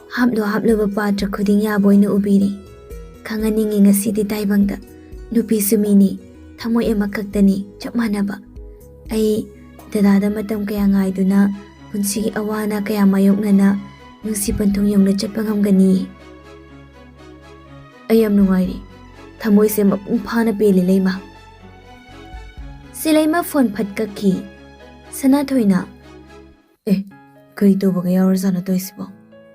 ꯍꯥꯞꯂꯨ ꯍꯥꯞꯂꯨꯕ ꯄꯥꯇ꯭ꯔ ꯈꯨꯗꯤꯡ ꯌꯥꯕ ꯑꯣꯏꯅ ꯎꯕꯤꯔꯤ꯫ ꯈꯪꯍꯟꯅꯤꯡꯉꯤ ꯉꯁꯤꯗꯤ ꯇꯥꯏꯕꯪꯗ, ꯅꯨꯄꯤꯁꯨ ꯃꯤꯅꯤ, ꯊꯃꯣꯏ ꯑꯃꯈꯛꯇꯅꯤ, ꯆꯞ ꯃꯥꯟꯅꯕ꯫ ꯑꯩ ꯗꯗꯥꯗ ꯃꯇꯝ ꯀꯌꯥ ꯉꯥꯏꯗꯨꯅ, ꯄꯨꯟꯁꯤꯒꯤ ꯑꯋꯥ ꯑꯅꯥ ꯀꯌꯥ ꯃꯥꯌꯣꯛꯅꯅ, ꯅꯨꯡꯁꯤ ꯄꯟꯊꯨꯡ ꯌꯧꯅ ꯆꯠꯄ ꯉꯝꯒꯅꯤ? ꯑꯩ ꯌꯥꯝ ꯅꯨꯡꯉꯥꯏꯔꯤ꯫ ꯊꯃꯣꯏꯁꯦ ꯃꯄꯨꯡ ꯐꯥꯅ ꯄꯦꯜꯂꯦ, ꯂꯩꯃ꯫ ꯁꯤꯂꯩꯃ ꯐꯣꯟ ꯐꯠ ꯀꯛꯈꯤ꯫ ꯁꯅꯥꯊꯣꯏꯅ, "ꯑꯦ, ꯀꯔꯤ ꯇꯧꯕꯒ ꯌꯥꯎꯔꯖꯥꯠꯅꯣ ꯇꯧꯔꯤꯁꯤꯕꯣ?"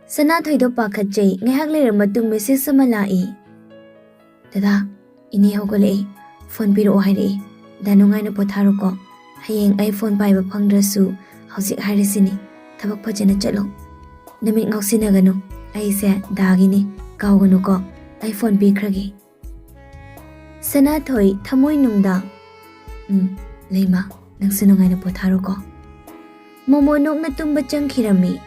ꯁꯅꯥꯊꯣꯏꯗꯣ ꯄꯥꯈꯠꯆꯩ꯫ ꯉꯥꯏꯍꯥꯛ ꯂꯩꯔ ꯃꯇꯨꯡ ꯃꯦꯁꯦꯖ ꯑꯃ ꯂꯥꯛꯏ꯫ "ꯗꯗꯥ, ꯏꯅꯦ ꯍꯧꯒꯠꯂꯛꯏ꯫ ꯐꯣꯟ ꯄꯤꯔꯛꯑꯣ ꯍꯥꯏꯔꯛꯏ꯫ ꯗꯥ ꯅꯨꯡꯉꯥꯏꯅ ꯄꯣꯊꯥꯔꯣꯀꯣ꯫ ꯍꯌꯦꯡ ꯑꯩ ꯐꯣꯟ ꯄꯥꯏꯕ ꯐꯪꯗ꯭ꯔꯁꯨ ꯍꯧꯖꯤꯛ ꯍꯥꯏꯔꯁꯤꯅꯤ꯫ ꯊꯕꯛ ꯐꯖꯅ ꯆꯠꯂꯣ꯫ ꯅꯨꯃꯤꯠ ꯉꯥꯎꯁꯤꯟꯅꯒꯅꯨ꯫ ꯑꯩꯁꯦ ꯗꯥꯒꯤꯅꯤ꯫ ꯀꯥꯎꯒꯅꯨꯀꯣ꯫ ꯑꯩ ꯐꯣꯟ ꯄꯤꯈ꯭ꯔꯒꯦ꯫" ꯁꯅꯥꯊꯣꯏ, ꯊꯃꯣꯏꯅꯨꯡꯗ, "ꯎꯝ, ꯂꯩꯃ, ꯅꯪꯁꯨ ꯅꯨꯡꯉꯥꯏꯅ ꯄꯣꯊꯥꯔꯣꯀꯣ꯫" ꯃꯣꯃꯣ ꯅꯣꯛꯅ ꯇꯨꯝꯕ ꯆꯪꯈꯤꯔꯝꯃꯤ꯫